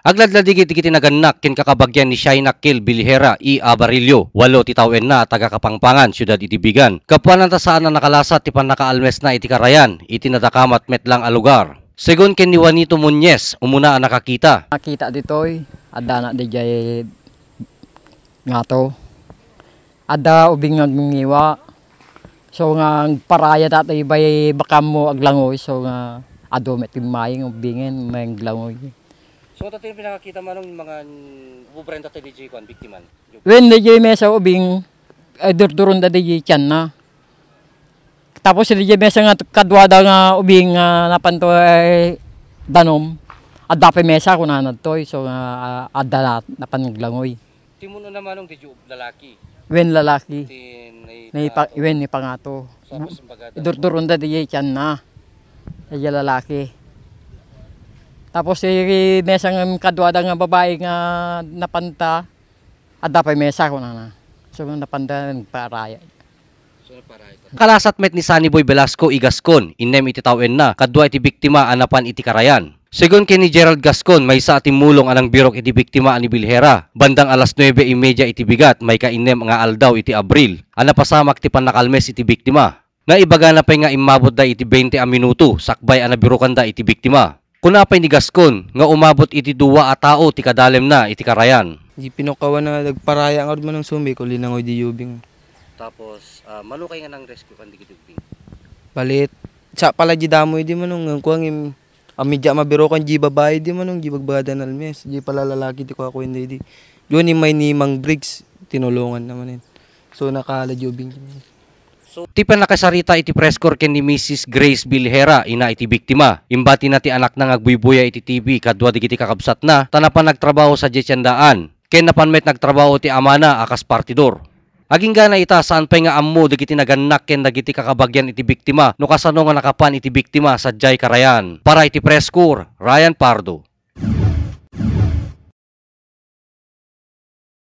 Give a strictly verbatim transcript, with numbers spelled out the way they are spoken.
Agladladingit dagiti nagannak ken kakabagian ni Shaina Kel Bilhera I. Abarillo, walo ti tawenna a taga Kapangpangan, siudad iti Vigan. Gapuanan ta saan a nakalasat ti pannakaalmesna iti karayan iti nadakamat met lang a lugar. Segun ken ni Juanito Muñez, umuna a nakakita. Nakita ditoy, addana didiay ngato. Adda ubing nga agngiwa. So nga agparaya datoy bay bakammo aglangoy. So nga adu met ti mayeng ubingen, mayeng aglangoy. So, ito yung pinakakita mo, anong mga bubrenta tayo di G kwan, biktima? Wen, di mesa ubing, ay durduron da di tiyan na. Tapos di mesa nga kadwada nga ubing nga napanto ay danom. Adda pa mesa kunana toy, so nga adda na, napan aglangoy. Timuno na manong di lalaki. Wen lalaki. Ti Ni pa, wen ni pangato. Tapos yung bagada. Idurduron da di tiyan na. Ay lalaki. Tapos di mesa nga kadwada nga babae nga napanta, adda pay mesa kunana. So napanta nagparaya. So, naparaya. Kalasat met ni Sunny Boy Velasco, I. Gascon, innem iti tawenna, kadua iti biktima a napan iti karayan. Segun ken ni Gerald Gascon, maysa a timmulong a nangbirok iti biktima a ni Bilhera, bandang alas nuebe y media iti bigat, maikainnem nga aldaw iti Abril, a napasamak ti pannakalmes iti biktima. Naibagana pay nga immabotda iti bainte a minuto sakbay a nabirokanda iti biktima. Kuna pay ni Gascon nga umabot iti dua a tao ti kadalemna iti karayan. Di pinukawan nga nagparaya nga rod manang sumbi, kung linangoy di ubing. Tapos, ah, mano kay nga nang rescue kan digiti ubing? Balit, sa pala di damo idi manong, nga kuwang im, a media mabirokan di babae di manong, di bagbada nalmes, di pala lalaki ti kuwakuan di, di. Yun, imay ni Mang Briggs, tinulungan naman yun. So, nakala di ubing. Ti pannakasarita iti press corps ken ni Missus Grace Bilhera, ina iti biktima. Imbatina ti anakna nga agbuybuya iti T V kadua dagiti kakabsatna, ta napan nagtrabaho sadiay tiendaan, ken napan met nagtrabaho ti amana a kas partidor. Aginggana ita, saan pay nga ammo dagiti nagannak ken dagiti kakabagian iti biktima no kasano nga nakapan iti biktima sadiay karayan. Para iti press corps, Ryan Pardo.